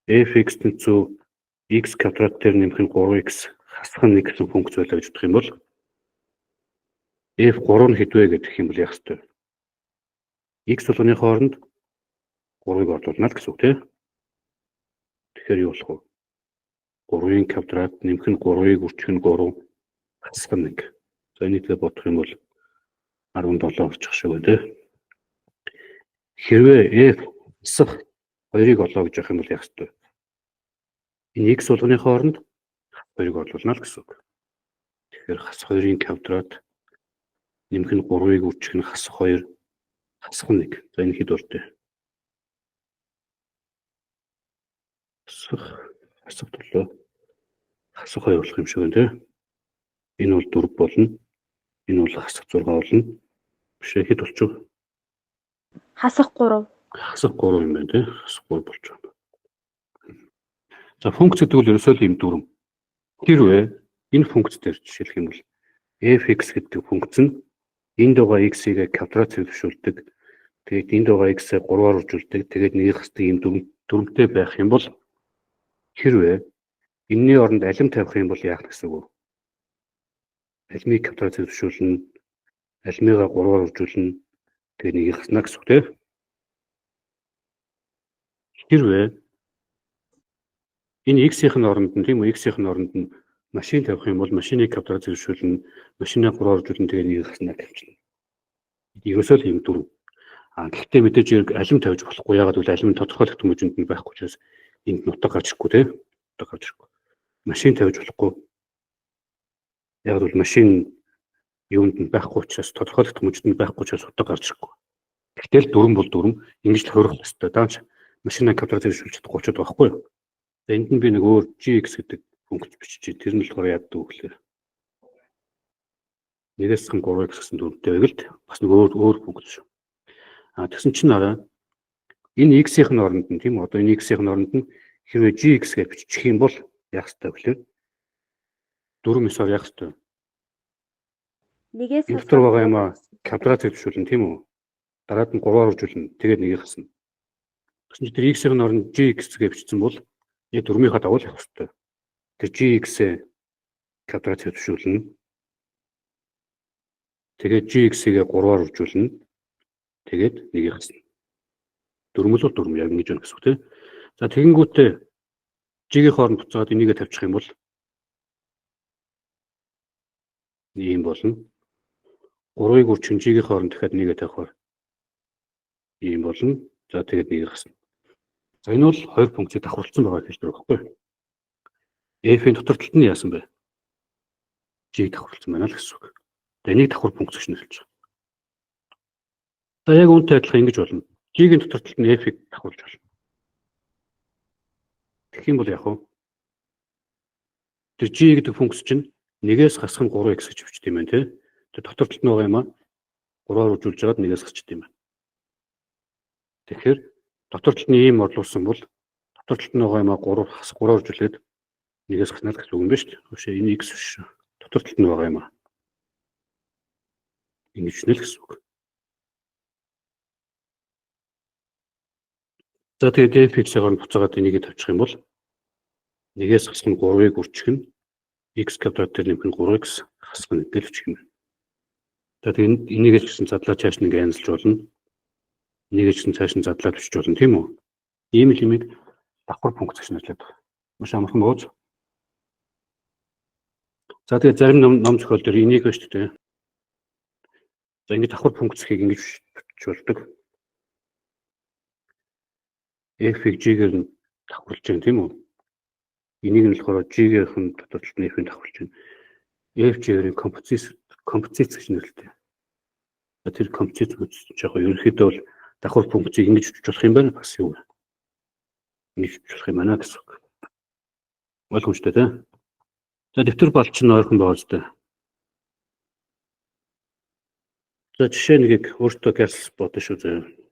Fx тэнцүү x квадрат дээр нэмэх нь 3x хасах нь 1 гэсэн функц байлаа гэж бодох юм бол f3 нь хэд вэ гэдэг юм бол яах ёстой вэ? X болгоны хооронд 3-ыг орлуулна л гэсэн үг тийм. Тэгэхээр юу болох вэ? 3-ын квадрат нэмэх нь 3-ыг үржих нь 3 хасах нь 1. За, энийг тэгээ бодох юм бол 17 болчих шиг байна тийм. Хэрвээ f хасах 2-ыг олоо гэж явах юм бол яах ёстой вэ? Энэ x болгоны хооронд 2-ыг орлуулна л гэсэн үг. Тэгэхээр хасах 2-ын квадрат нэмэх нь 3-ыг үржих нь хасах 2 хасах 1. За, энэ хэд болтой? Хасах 7 хасах 2 болох юм шиг байна тийм. Энэ бол 4 болно. Энэ бол хасах 6 болно. Биш ээ, хэд болчих вэ? Хасах 3. Хасах 3 юм байна тийм. Хасах 3 болчих. За, функц гэдэг бол ерөөсөө л ийм дүрэм. Хэрвээ энэ функц дээр жишээлэх юм бол fx гэдэг функц нь энд байгаа x-ийг квадрат зэрэгшүүлдэг. Тэгээд энд байгаа x-ийг 3-аар үржүүлдэг. Тэгээд нэг хасдаг ийм дүрмтэй байх юм бол хэрвээ энэний оронд алим тавих юм бол яах гэсэн үг вэ? Алимыг квадрат зэрэгшүүлнэ. Алимыгаа 3-аар үржүүлнэ. Тэгээд нэг хасна гэсэн үг тийм. Хэрвээ энэ x-ийн оронд нь, тийм үү, x-ийн оронд нь машин тавих юм бол машиныг квадрат зэрэгшүүлнэ, машинаа 3-аар үржүүлнэ, тэгээ нэг хасна тавьчихна. Ерөөсөө л ийм дүрэм. А гэхдээ мэдээж хэрэг алим тавьж болохгүй. Яагаад гэвэл алим нь тодорхойлогдсон мөчөнд нь байхгүй учраас энд нутаг гарч ирэхгүй тийм. Нутаг гарч ирэхгүй. Машин тавьж болохгүй. Яагаад гэвэл машин юунд нь байхгүй учраас, тодорхойлогдсон мөчөнд нь байхгүй учраас утга гарч ирэхгүй. Гэтэл дүрэм бол дүрэм, ингэж л хувирах ёстой. Даанч машина квадрат зэрэгшүүлж чадахгүй болчиход байгаа байхгүй юу? За, энд нь би нэг өөр gx гэдэг функц бичиж, тэр нь болохоор яадаг вэ гэхээр нэгээс 3x гэсэн дүрмтэй байг л бас нэг өөр өөр функц шүү. А тэгсэн чинь араа энэ x-ийн оронд нь, тийм үү, одоо энэ x-ийн оронд нь хэрвээ gx гэж бичих юм бол яах ёстой вэ гэхээр 4 9-оор яах ёстой вэ? Нэгээс Энэ дотор байгаа юм а квадрат зэрэгшүүлнэ, тийм үү? Дараад нь 3-аар үржүүлнэ. Тэгээд нэгийг хасна. Тэгсэн чинь тэр x-ийн оронд gx гэж бичсэн бол яг дүрмийнхаа дагуу л явах ёстой. Тэр gx-ээ квадрат зэрэгшүүлнэ. Тэгээд gx-ийг 3-аар үржүүлнэ. Тэгээд нэгийг хасна. Дүрмэл бол дүрм, яг ингэж байна гэсэн үг тийм. За, тэгэнгүүтээ g-ийн хооронд буцаад энийгээ тавьчих юм бол ийм болно. 3-ыг үржих g-ийн хооронд дахиад нэгээ тавихаар ийм болно. За, тэгээд нэгийг хасна. За, энэ бол хоёр функцийг давхарласан байгаа гэж байна байхгүй юу? F-ийн дотор талд нь яасан бэ? G-г давхарласан байна л гэсэн үг. За, энийг давхар функц гэж нэрлэж байгаа. За, яг үүнтэй адилхан ингэж болно. G-ийн дотор талд нь F-ийг давхарлаж болно. Тэгэх юм бол яг уу тэр G гэдэг функц чинь нэгээс хасах нь 3x гэж бичдэг юм байна тий. Тэр дотор талд нь байгаа юм а 3-аар үржүүлж байгаад нэгээс хасчихдээ юм байна. Тэгэхээр дотор талд нь ийм орлуулсан бол дотор талд нь байгаа юм а 3 хасах 3-аар үржүүлээд нэгээс хасна л гэсэн үг юм байна шүү дээ. Өшөө энэ x биш шүү. Дотор талд нь байгаа юм а. Ингэж нэл гэсэн үг. За, тэгээд fx-аар буцаагаад энийг тавьчих юм бол нэгээс хасах нь 3-ыг үржих нь x квадрат дээр нэмэх нь 3x хасах нь гэж бичих юм байна. За, тэгээд энийг ч гэсэн задлаа чааш нэг янзлж болно. Энийг ч гэсэн цааш нь задлаад бичиж болно, тийм үү? Ийм л юмыг давхар функц гэж нэрлэдэг байна. Маш амархан бооз. За, тэгээд зарим ном зохиол дээр энийг байна шүү дээ. За, ингэж давхар функцийг ингэж бичиж болдог. F-ийг G-гээр нь давхарлаж байна, тийм үү? Энийг нь болохоор G-ийн дотор талд нь F-ийг давхарлаж байна. F G-ийн композиц гэж нэрлэдэг. Тэр композиц гэж яг ерөнхийдөө бол давхар функцийг ингэж бичиж болох юм байна. Бас юу вэ? Ингэж бичиж болох юм байна гэсэн үг. Ойлгомжтой тийм. За, дэвтэр балч нь ойрхон байгаа зү. За, жишээ нэгийг өөртөө гялс бодно шүү зөө.